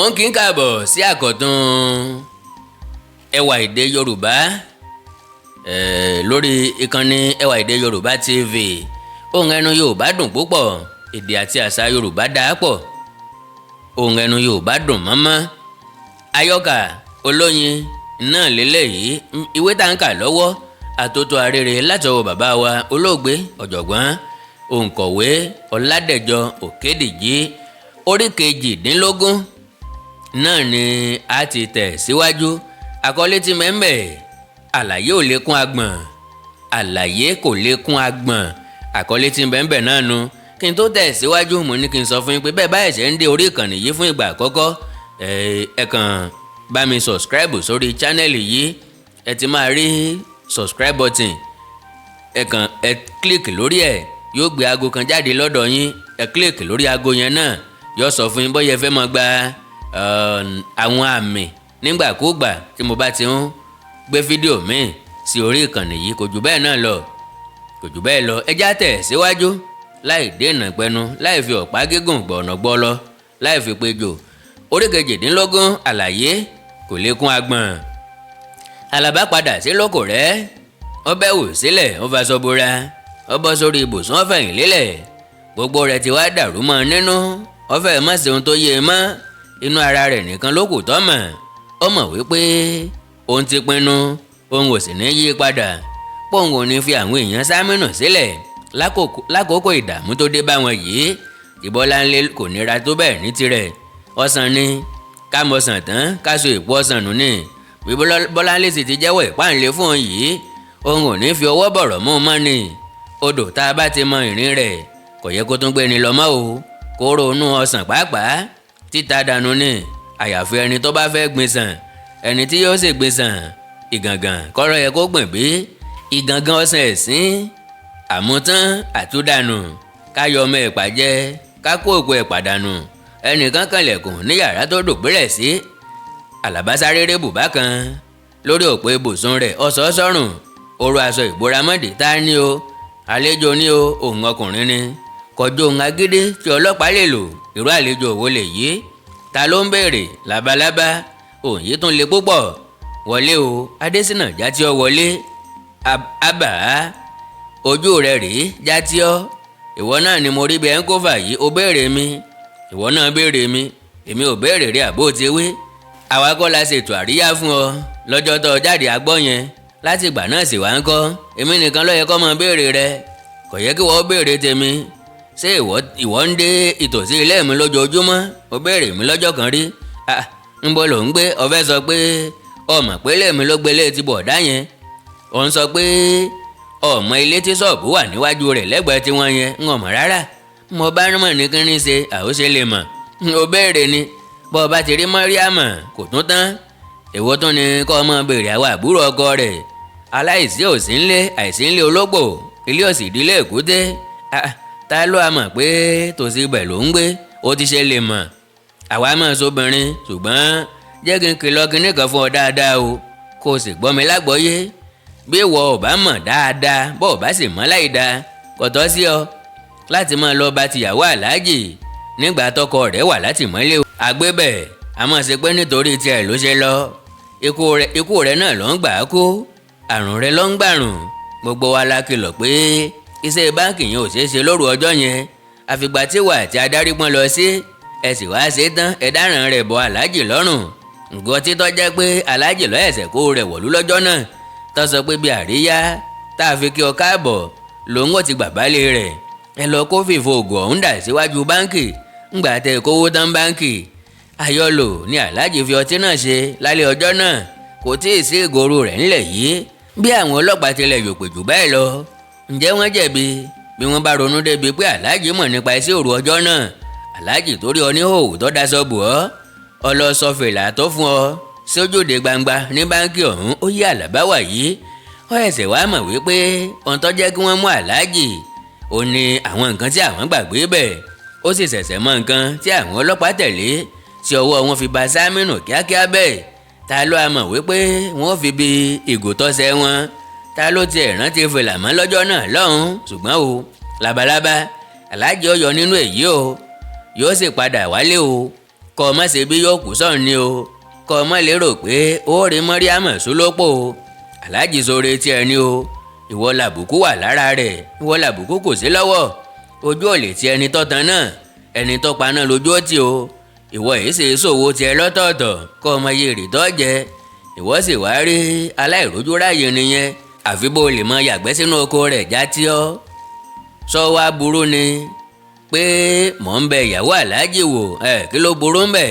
Mo ń kí n káàbọ̀ sí àkọ́tún Ẹwà Èdè Yorùbá lórí ìkànnì Ẹwà Èdè Yorùbá TV. Ohùn ẹnu Yorùbá dùn púpọ̀, èdè àti àṣà Yorùbá dáa pọ̀, ohùn ẹnu Yorùbá dùn mọ́mọ́. Àyọkà olóyin náà lélẹ́yìí. Ìwé tá ń kà lọ́wọ́, Àtótó Arére, látọwọ́ bàbá wa olóògbé ọ̀jọ̀gbọ́n òǹkọ̀wé Ọládẹ̀jọ Òkèdìjì, orí 18 náà ni a ti tẹ̀ síwájú. Àkọlé tí mẹ́ńbẹ̀, "Àlàyé ò lè kún agbọ̀n", "Àlàyé kò lè kún agbọ̀n", àkọlé tí mẹ́ńbẹ̀ náà nu. Kí n tó tẹ̀ síwájú, mo ní kí n sọ fún yín pé bẹ́ẹ̀ báyìí ṣe ń dé orí ìkànnì yìí fún ìgbà àkọ́kọ́, ẹ kàn bá mi subscribe sórí channel yìí. Ẹ ti máa rí subscribe button, ẹ kàn ẹ click lórí ẹ, yóò gbé aago kan jáde lọ́dọ̀ yín. Ẹ click lórí aago yẹn náà, yóò sọ fún yín bóyá ẹ fẹ́ máa gba àwọn àmì nígbàkúùgbà tí mo bá ti ń gbé fídíò míì sí orí ìkànnì yìí. Kò jù bẹ́ẹ̀ náà lọ, kò jù bẹ́ẹ̀ lọ. Ẹ já tẹ̀ síwájú láì dènà pẹnu, láì fi ọ̀pá gígùn gbọ̀nà gbọ́ lọ, láì fi péjò. Orí 18, "Àlàyé kò lè kún agbọ̀n". Àlàbá padà sí lóko rẹ̀, ó bẹ́ wò sílẹ̀, ó faṣọ bora, ó bọ́ sórí ibùsùn, ó fẹ̀yìn lélẹ̀. Gbogbo rẹ̀ ti wá dàrú mọ́ nínú, ó fẹ́ má ṣe ohun tó yé e mọ́. Inú ara rẹ̀ nìkan ló kù tó mọ̀. Ó mọ̀ wípé òun ti pinnu, òun ò sì ní yí padà, póun ò ní fi àwọn èèyàn Sámínù sílẹ̀ lákòókò ìdààmú tó dé bá wọn yìí. Ìbọ́láńlé kò nira tó bẹ́ẹ̀ ní tirẹ̀, ọ̀sán ni ká mọ̀sán tán, ká so èpo ọ̀sán nù ní. Bí Bọ́láńlé sì ti jẹ́wọ́ ìpáǹlé fún òun yìí, òun ò ní fi ọwọ́ bọ̀rọ̀ mú un mọ́ ni. Odò tá a bá ti mọ ìrìn rẹ̀, kò yẹ kó tún gbé ni lọ mọ́ o. Kóró inú ọsàn pàápàá, títa dànù ni, àyàfi ẹni tó bá fẹ́ gbin sàn. Ẹni tí yóò sì gbin sàn, ìgàngàn kọ́rọ̀ yẹ kó gbìn bí ìgàngàn ọsàn ẹ̀sín àmútán àtúndànù. Káyọ̀ ọmọ ẹ̀pà jẹ, ká kó òkú ẹ̀pà dànù. Ẹnìkan kànlẹ̀kùn ní yàrá tó dògbérẹ̀ sí. Àlàbá sáré ré bùbá kan lórí òpó ibùsùn rẹ̀, ọ̀sọ́ sọ́rùn, oró aṣọ ìbora mọ́dì. Tá ní o? Àlejò ní o. Òun ọkùnrin ni, kọjú ohun agídí tí ọlọ́pàá lè lò. Irú àlejò wo lè yí? Ta ló ń béèrè? Labalábá. Òun yìí tún le púpọ̀. Wọlé o, Adésínà játí ọ wọlé. Àbá ojú rẹ rèé, játí ọ. Ìwọ náà ni mo rí bí ẹ ń kó fà yìí. O béèrè mi, ìwọ náà béèrè mi, èmi ò béèrè rí. Àbó ti wí, àwa kọ́ la ṣètò àríyá fún ọ lọ́jọ́ tó jáde agbọ́ yẹn. Láti ìgbà náà sì wá ń kọ́, èmi nìkan ló yẹ kó máa béèrè rẹ, kò yẹ kí wọ́n béèrè tèmi. Ṣé ìwọ ń dé ìtòsí ilé mi lójoojúmọ́? O béèrè mi lọ́jọ́ kan rí? Ń bọ́ ló ń gbé? Ọ fẹ́ sọ pé ọmọ pé ilé mi ló gbélé ti bọ̀dá yẹn? Ò ń sọ pé ọmọ ilé tí ṣọ́ọ̀bù wà níwájú rẹ̀ lẹ́gbẹ̀ẹ́ tí wọ́n yẹn? Ń ọmọ rárá. Mo bá mọ̀ ní kí ní ṣe àwòṣe lè mọ̀. O béèrè ni bọ́ ọ bá ti rí Mọ́ríàmọ̀ kò tún tán. Èwo tún ni kọ́ ọmọ béèrè àwọn àbúrò ọkọ rẹ̀? Aláìsí òsì ńlé, àìsí ńlé ológbò, ilé òsì ìdílé èkúté. Ta ló a mọ̀ pé tòsí ibẹ̀ ló ń gbé? Ó ti ṣe lè mọ̀? Àwa máa sobìnrin, ṣùgbọ́n jẹ́ kí n kìlọ̀ kinní kan fún ọ dáadáa o, kó o sì gbọ́ mi lágbọ́yé. Bí ìwọ ò bá mọ̀ dáadáa, bó o bá sì mọ̀ láì dáa, kò tọ́ sí ọ láti máa lọ bá tìyàwó aláàjì nígbà tọkọ rẹ̀ wà látìmọ́lé. Àgbébẹ̀ àmọ́ ṣe pé nítorí tiẹ̀ ló ṣe lọ. Ikú rẹ̀ náà ló ń gbà á kú, àrùn rẹ̀ ló ń gbàrùn. Gbogbo wa la kìlọ̀ pé iṣẹ́ báǹkì yẹn ò ṣeé ṣe lóru ọjọ́ yẹn, àfìgbà tí wà àti adarí pọ́n lọ sí. Ẹ sì wá ṣe tán, ẹ dáràn rẹ̀ bọ̀ aláàjì lọ́rùn. Nǹkan títọ́ jẹ́ pé aláàjì ló ẹ̀sẹ̀ kó rẹ̀ wọ̀lú lọ́jọ́ náà, tó sọ pé bí àríyá tá a fi kí ọ káàbọ̀ lòun ò ti gbà bálé rẹ̀. Ẹ lọ kó fìfo oògùn ọ̀hún dà síwájú báǹkì ńgbà tẹ kówó tán. Báǹkì ayọ́lò ni aláàjì fi ọtí náà ṣe lálẹ́ ọjọ́ náà. Kò tí ì sí ìgòrò rẹ̀ ńlẹ̀ yìí. Bí àwọn ọlọ́pàá tilẹ̀ yòpè jù bẹ́ẹ̀ lọ, ǹjẹ́ wọ́n jẹ̀bi bí wọ́n bá ronú débi pé aláàjì mọ̀ nípa iṣẹ́ òru ọjọ́ náà? Aláàjì torí ọ ní hòhò tó daṣọ bò ọ́, ọlọ́sọ fìlà tó fún ọ sójúde gbangba ní báńkì ọ̀hún. Ó yí Àlàbá wà yìí, ó ẹ̀sẹ̀ wá mọ̀ wípé ohun tó jẹ́ kí wọ́n mú aláàjì ó ní àwọn nǹkan tí àwọn gbàgbé bẹ̀. Ó sì ṣẹ̀ṣẹ̀ mọ nǹkan tí àwọn ọlọ́pàá tẹ̀lé tí ọwọ́ wọn fi ba Sámínù kíákíá bẹ́ẹ̀. Ta ló a mọ̀ wípé wọ́n fi bi ìgò tọ́sẹ̀ wọn? Ta ló tiẹ̀ rántí fìlà mọ́ lọ́jọ́ náà lọ́hùn? Ṣùgbọ́n o, labalábá, aláàjì ọyọ nínú èyí o, yóò sì padà wálé o. Kọ́ ọ má ṣe bí yóò kú sọ̀rọ̀ ni o, kọ́ ọ má lérò pé ó rí Mọ́ríámọ̀ sólópò o. Aláàjì sóore tiẹ̀ ni o, ìwọ làbùkù wà lára rẹ̀, ìwọ làbùkù kò sí lọ́wọ́. Ojú ò lè ti ẹni tọ́tan náà, ẹni tọ́pa náà lójú ó ti o. Ìwọ yìí ṣe ṣòwò tiẹ̀ lọ́tọ̀ọ̀tọ̀, kọ́ ọmọ iye èrè tó jẹ. Ìwọ sì wá rí aláìrójú ráàyè nìyẹn, àfi bó lè mọ yàgbẹ́ sínú oko rẹ̀ já tí ọ́ sọ wá burú ni pé mò ń bẹ ìyàwó aláàjì wò. Ẹ kí ló burú ń bẹ̀?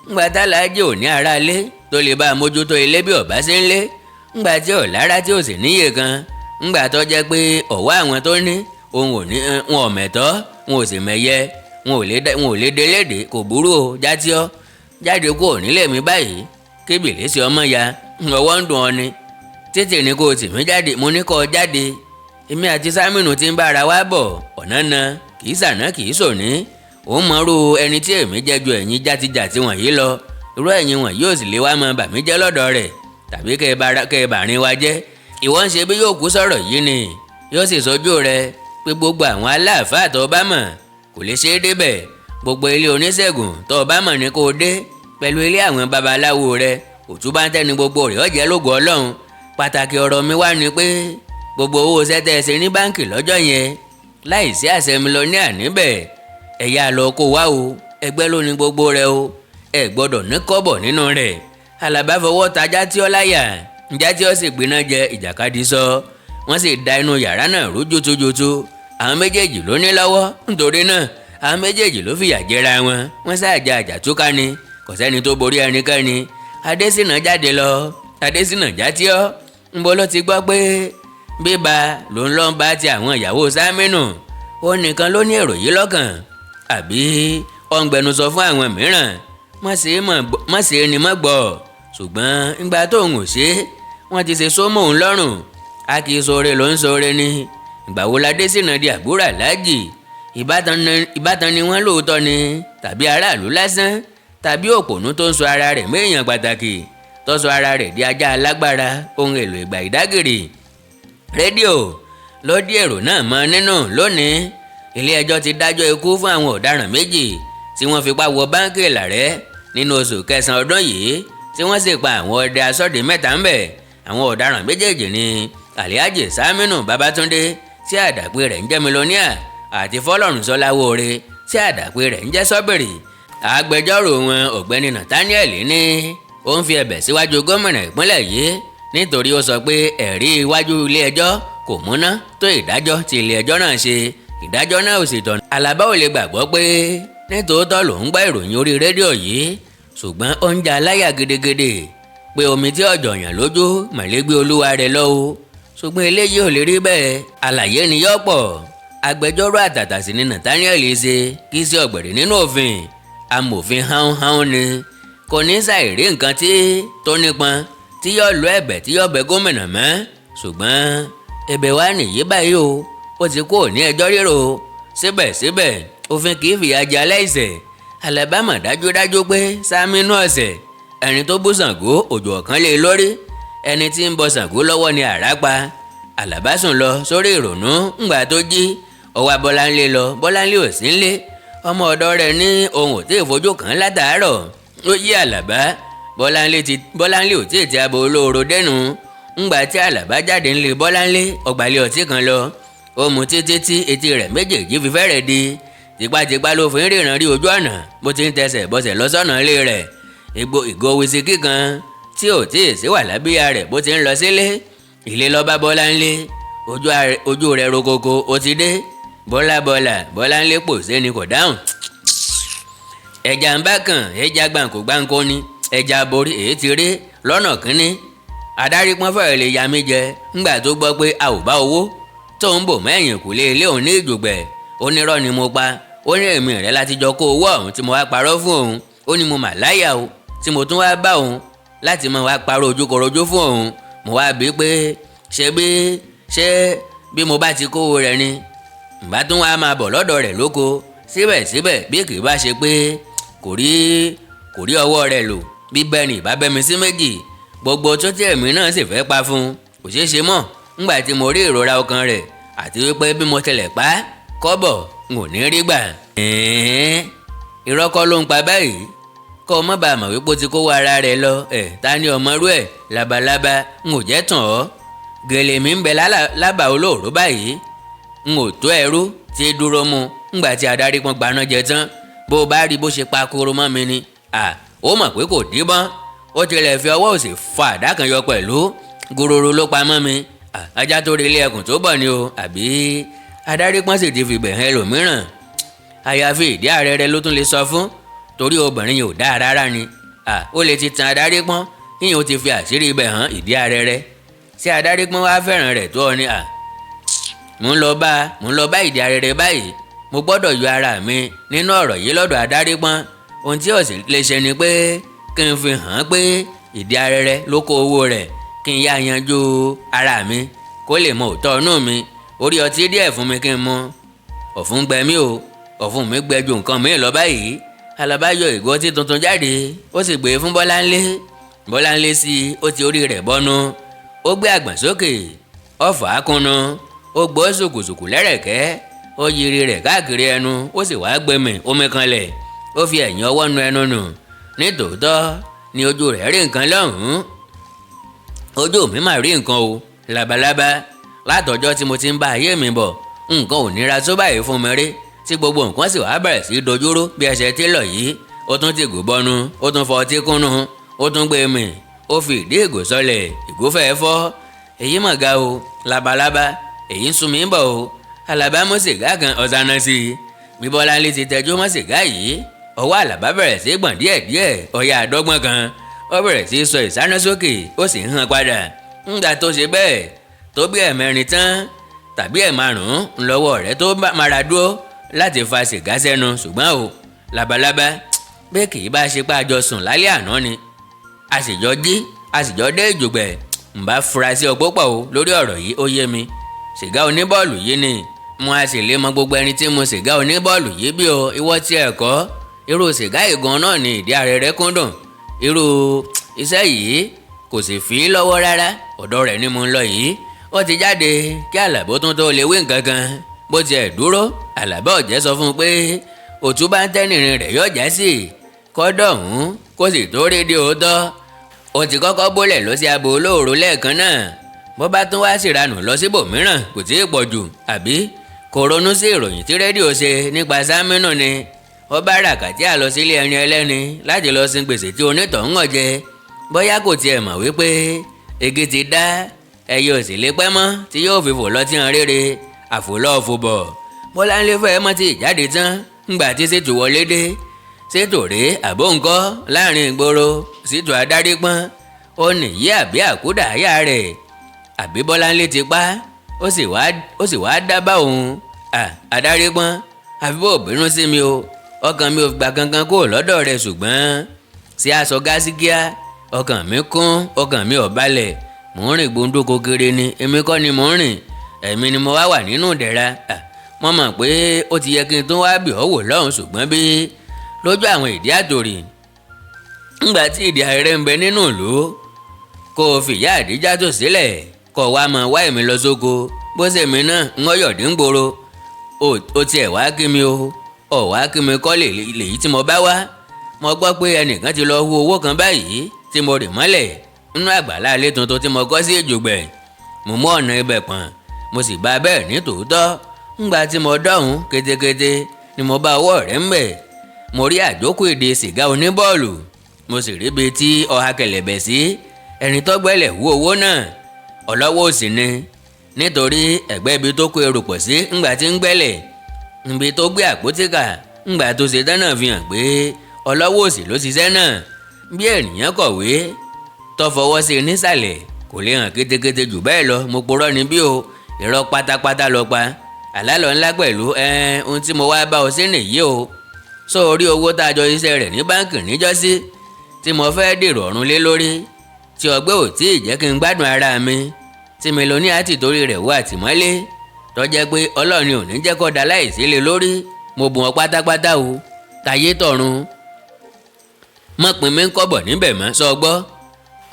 Ńgbà tá aláàjì ò ní ara lé tó lè bá a mójútó ilé bí ọ̀bá sí ń lé, ńgbà tí ò lára tí ò sì níyè kan, ńgbà tó jẹ́ pé ọ̀wọ́ àwọn tó ní òun ò ní, wọn ò mẹ̀tọ́, wọn ò sì mẹ̀yẹ, wọn ò lè délédè, kò burú o. Játí ọ́ jáde kúrò nílé mi báyìí, kébìlì sí ọmọ ya ọwọ́ ń dùn ọ ni. Tètè ní kó o tì mí jáde, mo ní kó o jáde. Èmi àti Sámínù ti ń bára wa bọ̀ ọ̀nà na, kì í sàná kì í sòní. Òun mọ̀rú ẹni tí èmi jẹ́ ju ẹ̀yin játijàti wọ̀nyí lọ. Irú ẹ̀yin wọ̀nyí ò sì lè wá mọ bà mí jẹ́ lọ́dọ̀ rẹ̀ tàbí kẹ́ ẹ bà rìn wa jẹ́. Ìwọ ń ṣe bí yóò kú sọ̀rọ̀ yìí ni, yóò sì sọjú rẹ pé gbogbo àwọn aláàfáà tó bá mọ̀ kò lè ṣe é débẹ̀, gbogbo ilé oníṣègùn tó bá mọ̀ ní kó o dé pẹ̀lú ilé àwọn babaláwo rẹ, òtúbá ń tẹ́ni gbogbo rẹ̀ ọ̀jẹ̀ lógo Ọlọ́run. Pàtàkì ọ̀rọ̀ mi wá ni pé gbogbo owó sẹ́tẹ̀ ṣe ní báǹkì lọ́jọ́ yẹn láì sí àṣẹ mílíọ̀nìà níbẹ̀, ẹ̀yà lọ kó wá o, ẹgbẹ́ ló ní gbogbo rẹ o, ẹ gbọ́dọ̀ ní kọ́bọ̀ nínú rẹ̀. Àlàbá fọwọ́ ta Játí ọ́ láyà, Játí ọ́ sì gbiná jẹ ìjàkadì sọ, wọ́n sì da inú yàrá náà rú jótójótó. Àwọn méjèèjì ló ní lọ́wọ́, nítorí náà àwọn méjèèjì ló fìyà jẹra wọn, wọ́n ṣáàjà àjàtúká ni, kò sẹ́ni tó borí ẹnikẹ́ni. Adésínà jáde lọ, Adésínà Játí ọ́ ńbọ ló ti gbọ́ pé bíba ló ń lọ bá ti àwọn ìyàwó Sámínù, ó nìkan ló ní èrò yìí lọ́kàn, àbí ó ń gbẹnusọ fún àwọn mìíràn? Má ṣe ni má gbọ́, ṣùgbọ́n ìgbà tó ń ṣe wọ́n ti ṣe sómò ń lọ́rùn, a kì í ṣoore ló ń ṣoore ni. Ìgbà wo la Adésínà di àbúrò aláàjì? Ìbátan ni wọ́n lóòótọ́ ni, tàbí aráàlú lásán, tàbí òpònú tó ń sọ ara rẹ̀ méèyàn pàtàkì, tó sọ ara rẹ̀ di ajá alágbára ohun èlò ìgbà ìdágìrì. Rédíò ló dí èrò náà mọ́ nínú lónìí. Ilé ẹjọ́ ti dájọ́ ikú fún àwọn ọ̀daràn méjì tí wọ́n fipá wọ báńkì Ìlàrẹ́ nínú oṣù kẹsàn-án ọdún yìí, tí wọ́n sì pa àwọn ọdẹ asọ́dẹ mẹ́ta ń bẹ̀. Àwọn ọ̀daràn méjèèjì ni Alhaji Saminu Babatunde tí àdàpè rẹ̀ ń jẹ́ mílíọ̀nìà àti Fọlọ́runṣọ́lá Wóore tí àdàpè rẹ̀ ń jẹ́ Sọ́bìrì. Agbẹjọ́rò wọn ọ̀gbẹ́ni Nathaniel ní ó ń fi ẹ̀bẹ̀ síwájú gómìnà ìpínlẹ̀ yìí nítorí ó sọ pé ẹ̀rí iwájú ilé ẹjọ́ kò múná tó ìdájọ́ tí ilé ẹjọ́ náà ṣe, ìdájọ́ náà ò sì tọ̀nà. Àlàbá ò lè gbàgbọ́ pé nítòótọ́ lòún gbọ́ ìròyìn orí rédíò yìí, ṣùgbọ́n ó ń ja aláyà gedegede pé omi tí ọ̀jọ̀yàn lójú mọ̀lẹ́gbẹ́ olúwa rẹ̀ lọ o, ṣùgbọ́n eléyìí ò lè rí bẹ́ẹ̀, àlàyé ni yọ́ pọ̀. Agbẹjọ́rò àtàtà sì ni Nathaniel ṣe, kì í ṣe ọ̀gbẹ̀rẹ̀ nínú òfin, amòfin hánhán ni, kò ní ṣàìrí nǹkan tí tó nípọn tí yóò lọ ẹ̀bẹ̀ tí yóò bẹ gómìnà mọ́, ṣùgbọ́n ẹ̀bẹ̀ wa nìyí báyìí o, ó ti kú ní ẹjọ́ rírò. Síbẹ̀síbẹ̀ òfin kì í fìyà jẹ aláìṣẹ̀. Àlàbá mọ̀ dájúdájú pé Sámínú ọ̀sẹ̀ ẹni tó bú Ṣàngó òjò ọ̀kan lé lórí, ẹni tí ń bọ Ṣàngó lọ́wọ́ ni àrá pa. Àlàbá sùn lọ sórí ìrònú ńgbà tó jí, ó wá Bọ́láńlé lọ, Bọ́láńlé ò sí ńlé, ọmọ ọ̀dọ̀ rẹ̀ ní ohun ò tí ì fojú kàn án látàárọ̀. Ó yí Àlàbá, Bọ́láńlé ò tí ì ti abo olóoro dẹ́nu. Ńgbà tí Àlàbá jáde ńlé Bọ́láńlé, ọgbàlẹ̀ ọtí kan lọ, ó mu títí tí etí rẹ̀ méjèèjì fi fẹ́rẹ̀ di, tipátipá ló fi ń ríran rí ojú ọ̀nà bó ti ń tẹsẹ̀ bọsẹ̀ lọ sọ́nà ilé rẹ̀. Ìgò wisiki kan tí ò tí ì sí wà lábíyá rẹ̀ bó ti ń lọ sílé. Ilé ló bá Bọ́láńlé, ojú rẹ̀ rokoko, ó ti dé. Bọ́láńlé pòṣé ni kò dáhùn. Ẹja ń bá kàn, ẹja gbàǹkó gbàǹkó ni, ẹja borí èyí ti rí lọ́nà kínní. Adarí pọ́n fẹ́rẹ̀ lè ya mí jẹ ńgbà tó gbọ́ pé a ò bá owó tó ń bò mẹ́yìn kùlé ilé òun ní ìjùgbẹ́. Ó ní irọ́ ni mo pa, ó ní èmi rẹ̀ láti jọ kó owó ọ̀hún tí mo wá parọ́ fún òun. Ó ní mo mà láyà o tí mo tún wá bá òun láti máa wá parọ́ ojúkọrojú fún òun. Mo wá bí pé ṣé bí mo bá ti kówó rẹ̀ ni ìbá tún wá máa bọ̀ lọ́dọ̀ rẹ̀ lóko. Síbẹ̀síbẹ̀ bí kì í bá ṣe pé kò rí ọwọ́ rẹ̀ lò, bí bẹ́ẹ̀ ni ìbá bẹ́ mi sí méjì. Gbogbo tó tí èmi náà sì fẹ́ pa fún un kò ṣeé ṣe mọ́ ńgbà tí mo rí ìrora ọkàn rẹ̀ àti wípé bí mo tilẹ̀ pa kọ́bọ̀ n ò ní rí gbà. Irọ́ kọ́ ló ń pa báyìí. Kọ́ ọ mọ́ bá a mọ̀ wípé ó ti kówó ara rẹ̀ lọ. Ẹ̀ ta ni ọmọrú ẹ̀? Labalábá, n ò jẹ́ tàn ọ́. Gèlè mi ń bẹ lábà olóòró báyìí. N ò tó ẹrú tí dúró mu ńgbà tí adarí pọn gbaná jẹ tán. Bó o bá rí bó ṣe pa koro mọ́ mi ni, à ó mọ̀ pé kò díbọ́n. Ó tilẹ̀ fi ọwọ́ òsì fa àdá kan yọ pẹ̀lú gòròrò ló pa mọ́ mi. Ajá tó relé ẹkùn tó bọ̀ ni o, àbí adarí pọ́n sì ti fi bẹ̀ hàn ẹlòmíràn. Àyàfi ìdí ààrẹ rẹ ló tún lè sọ fún, torí obìnrin yìí ò dáa rárá ni. Ó lè ti tan adarí pọ́n kíyìn ó ti fi àṣírí ibẹ̀ hàn ìdí ààrẹ rẹ. Ṣé adarí pọ́n wá fẹ́ràn rẹ̀ tó ọ ni? Mò ń lọ bá ìdí ààrẹ rẹ báyìí. Mo gbọ́dọ̀ yọ ara mi nínú ọ̀rọ̀ yìí lọ́dọ̀ adarí pọ́n. Ohun tí ó sì lè ṣe ni pé kí n fi hàn án pé ìdí ààrẹ rẹ ló kó owó rẹ̀, kí n yá yanjú ara mi kó lè mọ òótọ́ inú mi. Orí ọtí díẹ̀ fún mi kí n mu. Ọ̀fun gbẹ mí o, ọ̀fun mi gbẹ ju nǹkan mi lọ báyìí. Àlàbá yọ ìgò ọtí tuntun jáde, ó sì gbé fún Bọ́láńlé. Bọ́láńlé sí i, ó ti orí rẹ̀ bọ́nu, ó gbé àgbọ̀n sókè, ó fà á kúnnu, ó gbọ́ sùkùsùkù lẹ́rẹ̀kẹ́, ó yiri rẹ̀ káàkiri ẹnu, ó sì wá gbẹmì omi kanlẹ̀, ó fi ẹ̀yìn ọwọ́ nu ẹnu nù. Nítòótọ́ ni ojú rẹ̀ rí nǹkan lọ́hùn-ún. Ojú mi mà rí nǹkan o, labalábá. Látọjọ́ tí mo ti ń bá ayé mi bọ̀, nǹkan ò nira tó báyìí fún mi rí, tí gbogbo nǹkan sì wá bẹ̀rẹ̀ sí dojúrú bí ẹsẹ̀ télọ̀ yìí. Ó tún ti gò bọnu, ó tún fọ ọtí kúnnu, ó tún gbé mì, ó fi ìdí ìgò sọlẹ̀, ìgò fẹ́ fọ́. Èyí mà ga o, labalábá, èyí ń sun mí bọ̀ o. Àlàbá mú sìgá kan, ọ̀sánà sí i. Bí Bọ́láńlé ti tẹjú mọ́ sìgá yìí, ọwọ́ Àlàbá bẹ̀rẹ̀ sí gbọ̀n díẹ̀díẹ̀. Ọ̀yà àdọ́gbọ̀n kan, ó bẹ̀rẹ̀ sí sọ ìsáná sókè, ó sì ń hàn padà. Ńgbà tó ṣe bẹ́ẹ̀ tó bí ẹ̀mẹrin tán tàbí ẹ̀márùn-ún, ńlọ́wọ́ rẹ̀ tó mara dúró láti fa sìgá sẹ́nu. Ṣùgbọ́n o, labalábá, bí kì í bá ṣe pé a jọ sùn lálẹ́ àná ni, a sì jọ jí, a sì jọ dé ìjògbẹ̀, ń bá fura sí ọgbó pọ̀ o lórí ọ̀rọ̀ yìí. Ó yé mi, sìgá oníbọ́ọ̀lù yìí ni. Mo a sì lè mọ gbogbo ẹni tí mu sìgá oníbọ́ọ̀lù yìí bí o. Ìwọ tí ẹ̀ kọ́ irú sìgá ìgan náà ni ìdí ààrẹ rẹ kúndùn. Irú iṣẹ́ yìí kò sì fi í lọ́wọ́ rárá. Ọ̀dọ̀ rẹ̀ ni mo ń lọ yìí. Ó ti jáde kí Àlàbó tún tó lè wí nǹkan kan. Bó tiẹ̀ dúró, Àlàbá ọ̀jẹ́ sọ fún un pé òtún bá ń tẹ́nìrín rẹ̀ yọ̀jà sí kọ́dọ̀ ọ̀hún kó sì tó rédíò òótọ́. Ó ti kọ́kọ́ bólẹ̀ lọ sí abo olóòrò lẹ́ẹ̀kan náà. Bó bá tún wá síranù lọ síbòmíràn, kò tí ì pọ̀ jù. Àbí kò ronú sí ìròyìn tí rédíò ṣe nípa Sámínù ni? Ó bá ràkàtì àlọ sílé ẹni ẹlẹ́ni láti lọ sin gbèsè tí onítọ̀hún ń jẹ. Bóyá kò tiẹ̀ mọ̀ wípé igi ti dá, ẹyẹ ò sì lè pẹ́ mọ́ tí yóò fi fò lọ tí hàn rere àfòlọ́ fòbọ̀. Bọ́láńlé fẹ́ mọ́ ti jáde tán ńgbà tí Ṣètò wọlé dé. Ṣètò rèé àbóǹkọ́ láàrin ìgboro? Ṣètò adarí pọ́n ó nìyí àbí àkúdà àyà rẹ̀ àbí Bọ́láńlé ti pa? Ó sì wá dábàá òun. Adarí pọ́n, àfi bó bínú sí mi o, ọkàn mi ò gbà kankan kúrò lọ́dọ̀ rẹ̀, ṣùgbọ́n sí aṣọ gásíkíá, ọkàn mi kún, ọkàn mi ò balẹ̀. Mò ń rìn gbóńdókò kiri ni, èmi kọ́ ni mò ń rìn, ẹ̀mí ni mo wá wà nínú ìdẹ̀ra. Mo mọ̀ pé ó ti yẹ kí n tún wá bì ọ́ wò lọ́hùn, ṣùgbọ́n bí lójú àwọn ìdí àtòrì ńgbà tí ìdí ààrẹ ń bẹ nínú ìlú, kó o fìyà àdíjà tó sílẹ̀, kó o wá mọ wá èmi lọ sóko. Bó ṣe mi náà ń ọyọ̀dí ń gbòòrò, ó tiẹ̀ wá kí mi o, ọ̀ wá kí mi kọ́ lèyí tí mo bá wá. Mo gbọ́ pé ẹnìkan ti lọ hu owó kan báyìí tí mo rì mọ́lẹ̀ nínú àgbàlá ilé tuntun tí mo kọ́ sí Èjògbẹ̀. Mo mú ọ̀nà ibẹ̀ pọ̀n, mo sì bá bẹ́ẹ̀ ní tòótọ́. Ńgbà tí mo dọ̀hún kétékété ni mo bá ọwọ́ rẹ̀ ń bẹ̀. Mo rí àjókù èdè sìgá oníbọ́ọ̀lù, mo sì rí ibi tí ọha kẹlẹ̀bẹ̀ sí. Ẹni tó gbẹ́lẹ̀ hú owó náà, ọlọ́wọ́ òsì ni, nítorí ẹ̀gbẹ́ ibi tó kó erùpẹ̀ sí ńgbà tí ń gbẹ́lẹ̀, ibi tó gbé àpótí kà ńgbà tó ṣe tán náà fi hàn pé ọlọ́wọ́ òsì ló ṣiṣẹ́ náà. Bí ènìyàn kọ̀wé tó fọwọ́ sí i nísàlẹ̀, kò lè hàn kétékété jù bẹ́ẹ̀ lọ. Mo purọ́ ni bí o? Irọ́ pátápátá lọ pa, àlálọ́ ńlá pẹ̀lú. Ohun tí mo wá bá ọ sí nìyí o. Sọ orí owó tá a jọ ṣiṣẹ́ rẹ̀ ní báǹkì níjọ́sí tí mo fẹ́ dèrò ọ̀run lé lórí, tí ọgbẹ́ ò tí ì jẹ́ kí n gbádùn ara mi, tí mi lọ ní àtìtorí rẹ̀ wọ àtìmọ́lé, tó jẹ́ pé Ọlọ́run ò ní jẹ́ kó da láìsí lé lórí. Mo bùn ọ́ pátápátá o, tayé tọ̀run. Mọ̀ pín mi ń kọ́bọ̀ níbẹ̀ mọ́, sọ gbọ́.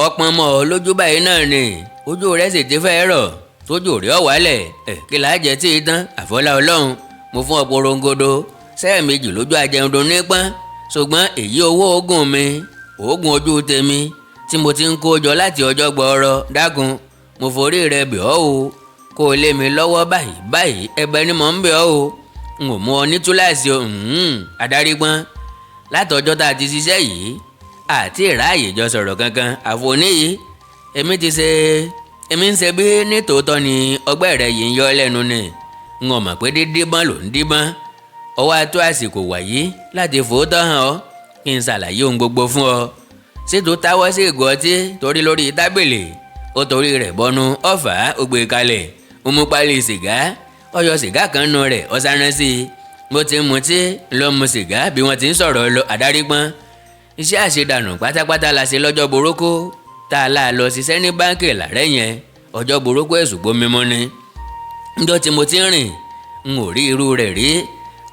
Ọpọ́n mọ́ ọ lójú báyìí náà ni ojú rẹ̀ sì ti fẹ́ rọ̀, tójú rẹ̀ ọ̀ wálẹ̀. Ẹ̀ kí là á jẹ tí ì tán àfọlá Ọlọ́run. Mo fún ọ porongodo sẹ́ẹ̀mejì lójú ajẹun dun nípọ́n. Ṣùgbọ́n èyí owó oògùn mi, oògùn ojú tèmi tí mo ti ń kó jọ láti ọjọ́ gbọọrọ, dákun, mo forí rẹ bẹ̀ ọ́ o, kó o lé mi lọ́wọ́ báyìí báyìí, ẹ̀bẹ̀ ni mò ń bẹ̀ ọ́ o, n ò mú ọ ní túláàsì o. Adarí gbọ́n, látọjọ́ tá a ti ṣiṣẹ́ yìí àti ìráàyè jọ sọ̀rọ̀ kankan àfọ̀ní yìí. Èmi ti ṣe, èmi ń ṣe bí nítòótọ́ ni ọgbẹ́ rẹ yìí ń yọ lẹ́nu ni. N ò mọ̀ pé dídíbọ́n ló ń díbọ́n. Ọwọ́ àtó àsìkò wàyí láti fòótọ́ hàn ọ́, kí n ṣàlàyé ohun gbogbo fún ọ. Ṣètò táwọ́ sí ìgò ọtí torí lórí tábìlì, ó torí rẹ̀ bọnu ọ̀fà, ó gbé kalẹ̀, ó mú pálí sìgá, ó yọ sìgá kan nù rẹ̀, ó sáná sí i. Bó ti ń mutí ló ń mu sìgá bí wọ́n ti ń sọ̀rọ̀ lọ. Àdárígbọ́n, iṣẹ́ àṣedànù pátápátá la ṣe lọ́jọ́ burúkú tá a láà lọ ṣiṣẹ́ ní báńkì làárẹ̀ yẹn. Ọjọ́ burúkú èṣùgbó mímú ni. Níjọ́ tí mo ti ń rìn, n ò rí irú rẹ̀ rí.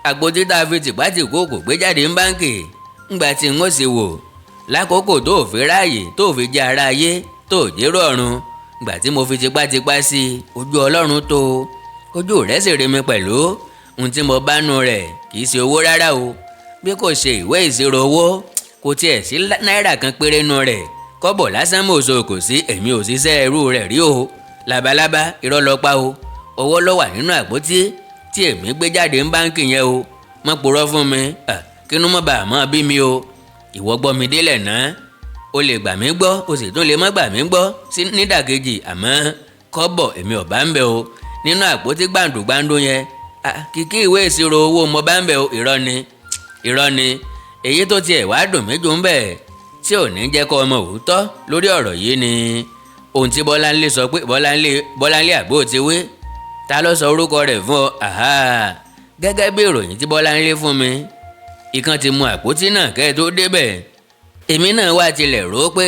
Àgbo títà fi tìpátìkó kò gbé jáde ní báńkì ńgbà tí n ó sì wò lákòókò tó fi ráàyè tó fi jẹ́ ara ayé tó jérò ọ̀run, gbà tí mo fi tipátipá sí i, ojú Ọlọ́run tó, ojú rẹ̀ sì rí mi pẹ̀lú. Ohun tí mo bá nu rẹ̀ kì í ṣe owó rárá o, bí kò ṣe ìwé ìṣirò owó. Kò tiẹ̀ sí náírà kan péré nu rẹ̀, kọ́bọ̀ lásán mòṣo kò sí. Èmi ò ṣiṣẹ́ irú rẹ̀ rí o. Labalábá, irọ́ lọ pa o. Owó ló wà nínú àpótí tí èmi gbé jáde ń báńkì yẹn o. Má purọ́ fún mi, kínú mọ́ bàá mọ́ bí mi o. Ìwọ gbọ́ mi délẹ̀ náà, o lè gbà mí gbọ́, o sì tún lè má gbà mí gbọ́ sí nídàkejì, àmọ́ kọ́bọ̀ èmi ò bá ń bẹ̀ o nínú àpótí gbàǹdùgbàǹdù yẹn. Kìkì ìwé ìṣirò owó mo bá ń bẹ̀ o. Irọ́ ni, irọ́ ni. Èyí tó tiẹ̀ wá dùn mí jù ń bẹ̀ tí ò ní jẹ́ kó ọmọ òótọ́ lórí ọ̀rọ̀ yìí ni ohun tí Bọ́láńlé sọ pé Bọ́láńlé àbó ti wé. Ta ló sọ orúkọ rẹ̀ fún ọ? Gẹ́gẹ́ bí ìròyìn tí Bọ́láńlé fún mi, ìkan ti mú àpótí náà kẹ́ ẹ tó débẹ̀. Èmi náà wá tilẹ̀ rò ó pé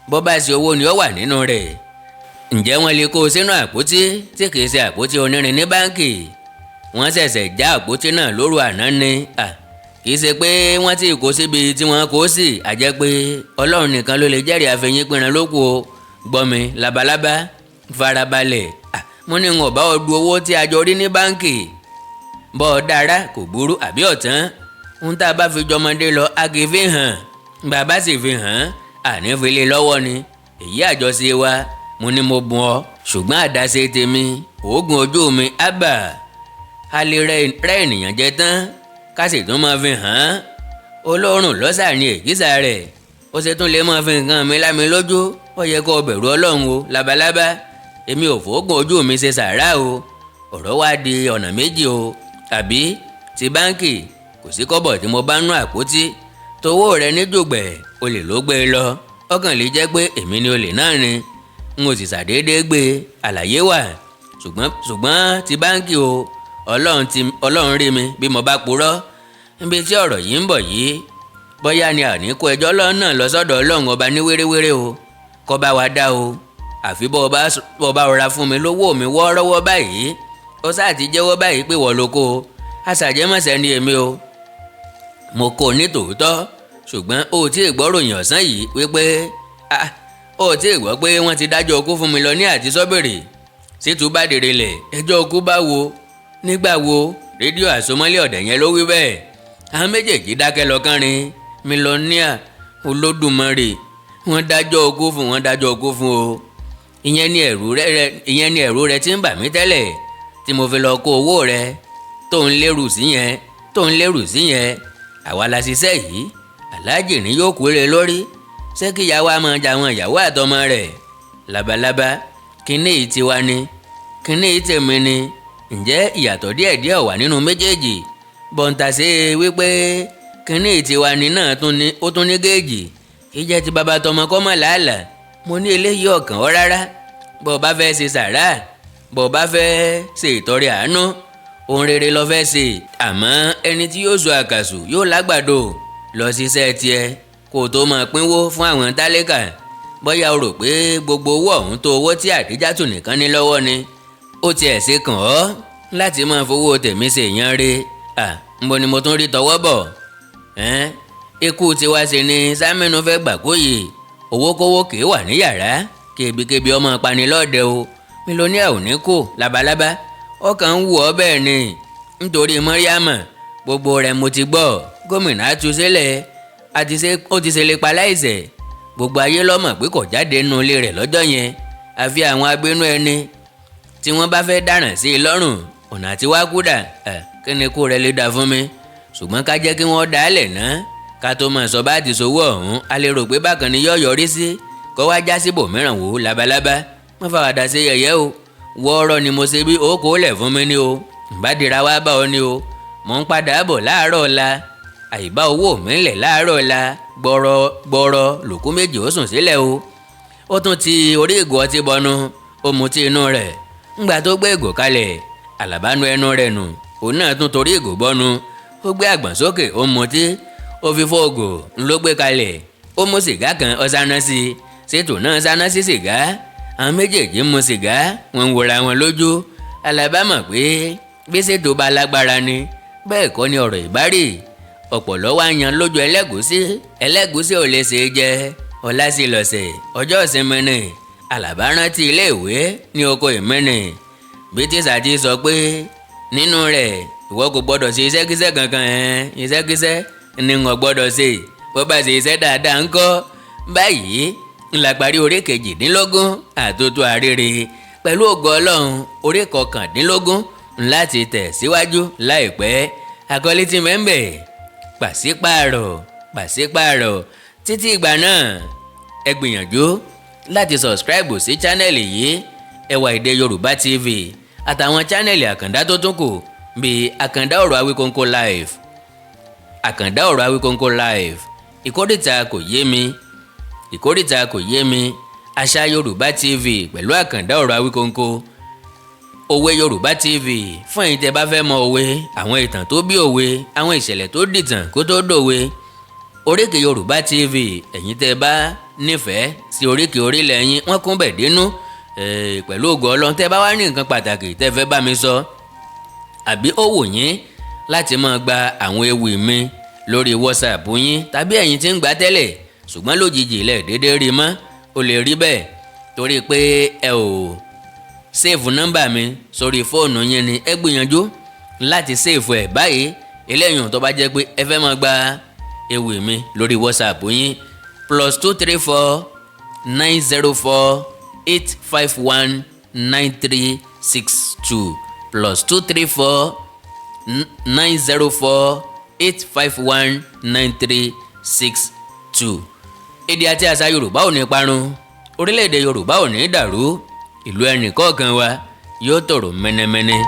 bọ́ bá ṣe owó ni ó wà nínú rẹ̀, ǹjẹ́ wọ́n lè kó o sínú àpótí tí kìí ṣe àpótí onírin ní báńkì? Wọ́n ṣẹ̀ṣẹ̀ já àpótí náà lóru àná ni, kìí ṣe pé wọ́n ti kó síbi tí wọ́n kó sí. Àjẹ́ pé Ọlọ́run nìkan ló lè jẹ́rìí àfẹ̀yìn pinran lóko o. Gbọ́ mi, labalábá, farabalẹ̀. Mo ní n ò bá ọ du owó tí a jọ rí ní báńkì. Bọ́ ọ dára kò burú, àbí ọ̀tán ń tá a bá fi jọmọdé lọ, a kì í fi hàn. Bàbá sì fi hàn, àní fi lé lọ́wọ́ ni. Èyí àjọṣe wa, mo ní mo bùn ọ, ṣùgbọ́n àdáṣe tèmi, oògùn ojú mi, ábà a lè rẹ́ ènìyàn jẹ tán ká sì tún máa fi hàn án. Olóòrùn lọ́sà ni èkísà rẹ̀, ó ṣe tún lè máa fi nǹkan mi lámi lójú. Ó yẹ kó o bẹ̀rù Ọlọ́run o. Labalábá, èmi ò fòógùn ojú mi ṣe sàrà o. Ọ̀rọ̀ wá di ọ̀nà méjì o. Àbí ti báńkì, kò sí kọ́bọ̀ tí mo bá nú àpótí. Towó rẹ ní dùgbẹ̀, olè ló gbé e lọ. Ọkàn lè jẹ́ pé èmi ni olè náà ni, n ò sì ṣàdédé gbé e. Àlàyé wà, ṣùgbọ́n ti báńkì o, Ọlọ́run rí mi bí mo bá purọ́. Níbi tí ọ̀rọ̀ yìí ń bọ̀ yìí, bóyá ni àní kó ẹjọ́ lọ́nà lọ sọ́dọ̀ Ọlọ́run ọba ní wéréwéré o, kó bá wa dá o. Àfi bọ́ ọ bá rọra fún mi lówó mi wọ́ọ́rọ́wọ́ báyìí. Ó sáà ti jẹ́wọ́ báyìí pé wọ́n ló kó o. Aṣàjẹmọ́sẹ̀ ni èmi o, mo kó o ní tòótọ́, ṣùgbọ́n o tí ì gbọ́ròyìn ọ̀sán yìí wípé o tí ì gbọ́ pé wọ́n ti dájọ́ okú fún mi lọ ní àti sọ́bèrè sítú bá dèrè lẹ̀. Ẹjọ́ okú bá wo nígbà wo? Rédíò àsomọ́lé ọ̀dẹ̀ yẹn ló wí bẹ́ẹ̀. Àwọn méjèèjì dákẹ́ lọ́kànrin. Mílíọ̀nìà Olódùmarè, wọ́n dájọ́ okú fún, wọ́n dájọ́ okú fún o. Ìyẹn ni ẹ̀rù rẹ ti ń bà mí tẹ́lẹ̀ tí mo fi lọ kó owó rẹ tó ń lérù sí yẹn, tó ń lérù sí yẹn. Àwa la ṣiṣẹ́ yìí, aláàjì ní yóò kú lé lórí. Ṣé kí ìyàwó á máa jà àwọn ìyàwó àtọmọ rẹ̀? Labalábá, kíní yìí tiwa ni, kíní yìí tèmi ni. Ǹjẹ́ ìyàtọ̀ díẹ̀díẹ̀ wà nínú méjèèjì? Bọ̀ǹtàṣe wípé kíní yìí tiwa ni náà tún ní, ó tún ní géèjì ìjẹ́ ti bàbá tọmọ kọ́ mọ̀ làálàá. Mo ní eléyìí ọ̀kàn ọ́ rárá. Bó o bá fẹ́ ṣe sàrà, bó o bá fẹ́ ṣe ìtọrẹ àánú, ohun rere ló fẹ́ ṣe, àmọ́ ẹni tí yóò sọ àkàsù yóò lágbàdo lọ ṣiṣẹ́ tiẹ̀ kó o tó máa pínwó fún àwọn tálíkà. Bóyá o rò pé gbogbo owó ọ̀hún tó owó tí Àdíjátù nìkan ní lọ́wọ́ ni, ó tiẹ̀ ṣe kàn ọ́ láti máa fowó tèmi ṣe èèyàn re. Nbo ni mo tún rí tọwọ́ bọ̀? Ikú tiwa ṣe ni Sámínú fẹ́ gbà kóyè. Owó kówó kì í wà ní yàrá kébikébi ọmọ panilọ́ọ̀dẹ o. Mílíọ̀nìà ò ní kó. Labalábá, ọkàn ń wù ọ́ bẹ́ẹ̀ ni nítorí Mọ́ríámà. Gbogbo rẹ̀ mo ti gbọ́. Gómìnà á tú sílẹ̀. Àti ṣe ó ti ṣe lè pa láìṣẹ̀? Gbogbo ayé ló mọ̀ pé kò jáde nínú ilé rẹ̀ lọ́jọ́ yẹn, àfi àwọn abínú ẹni tí wọ́n bá fẹ́ dáràn sí i lọ́rùn. Ọ̀nà àti wá kúdà ẹ̀ kí ni kú rẹ̀ lè dà fún mi? Ṣùgbọ́n ká jẹ́ kí wọ́n dá a lẹ̀ ná, ká tó mọ̀ sọ bá ti sowó ọ̀hún. A lè rò pé bákan ni yóò yọrí sí, kó wá já síbòmíràn. Wò ó, labalábá, má fàwàdà ṣe yẹ̀yẹ́ o. Wọ́ọ́rọ́ ni mo ṣe bí ó kó lẹ̀ fún mi ní o. Ìbádìíra wá bá ọ ní o. Mò ń padà bọ̀ láàárọ̀ ọ̀la. Àìbá owó mi ńlẹ̀ láàárọ̀ ọ̀la, gbọ́rọ̀ gbọ́rọ̀ lòkú méjì ó sùn sílẹ̀ o. Ó tún ti orí ìgò ọtí bọnu, ó mu tí inú rẹ̀. Ńgbà tó gbé ìgò kalẹ̀, Àlàbá nu ẹnu rẹ̀ nù. Òun náà tún torí ìgò bọnu, ó gbé àgbọ̀n sókè, ó mutí. Ó fi fóògò ńlọ gbé kalẹ̀, ó mú sìgá kan, ó sáná sí i. Ṣètò náà sáná sí sìgá. Àwọn méjèèjì ń mu sìgá, wọn ń wòra wọn lójú. Àlàbá mọ̀ pé bí ṣètò bá lágbára ni, bẹ́ẹ̀ kọ́ ni ọ̀rọ̀ ìbárì. Ọ̀pọ̀lọ́ wá yan lójú ẹlẹ́gùsí, ẹlẹ́gùsí ò lè ṣe é jẹ. Ọ̀la sí lọ́sẹ̀, ọjọ́ ìsinmi ni. Àlàbá rántí iléèwé ní oko ìmẹ́ni, bí tíṣà ti sọ pé nínú rẹ̀, ìwọ kò gbọ́dọ̀ ṣe iṣẹ́kíṣẹ́ kankan. Ẹ̀ iṣẹ́kíṣẹ́ ni wọ́n gbọ́dọ̀ ṣe, bó bá ṣe iṣẹ́ dáadáa ńkọ́? Báyìí ńlá parí orí 18 àtótó arére. Pẹ̀lú ògo Ọlọ́run, orí 19 láti tẹ̀ síwájú láìpẹ́. Àkọlé tí mẹ́ńbẹ̀, pàṣípààrọ̀ pàṣípààrọ̀. Títí ìgbà náà, ẹ gbìyànjú láti subscribe sí channel yìí, Ẹwà Èdè Yorùbá TV, àtàwọn channel àkàndá tó tún kù bíi Àkàndá Ọ̀rọ̀ Awíkóńkó Live, Àkàndá Ọ̀rọ̀ Awíkóńkó Live, Ìkórìtà Kò Yé Mi, Ìkórìtà Kò Yé Mi, Àṣà Yorùbá TV pẹ̀lú Àkàndá Ọ̀rọ̀ Awíkóńkó, Òwe Yorùbá TV, fún ẹ̀yin tẹ́ bá fẹ́ mọ òwe, àwọn ìtàn tó bí òwe, àwọn ìṣẹ̀lẹ̀ tó dìtàn kó tó dòwe. Oríkì Yorùbá TV, ẹ̀yin tẹ́ bá nífẹ̀ẹ́ sí oríkì orílẹ̀ yín, wọ́n kún bẹ̀ dínú. Pẹ̀lú ògo Ọlọ́run, tẹ́ bá wá ní nǹkan pàtàkì tẹ́ fẹ́ bá mi sọ, àbí ó wù yín láti máa gba àwọn ewì mi lórí WhatsApp yín, tàbí ẹ̀yin tí ń gbà tẹ́lẹ̀ ṣùgbọ́n lójijì lẹ̀ déédéé rí mọ́, ó lè rí bẹ́ẹ̀ torí pé ẹ ò save nọ́mbà mi sórí fóònù yín ni. Ẹ gbìyànjú láti save ẹ̀ báyìí. Eléyìí tó bá jẹ́ pé ẹ fẹ́ máa gba ewì mi lórí WhatsApp yín, +234 904 851 9362, +234 904 851 9362. Èdè àti àṣà Yorùbá ò ní parun, orílẹ̀-èdè Yorùbá ò ní dàrú, ìlú ẹnì kọ̀ọ̀kan wa yóò tòrò mẹ́nẹ́mẹ́nẹ́.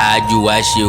Àájú wa ṣe o.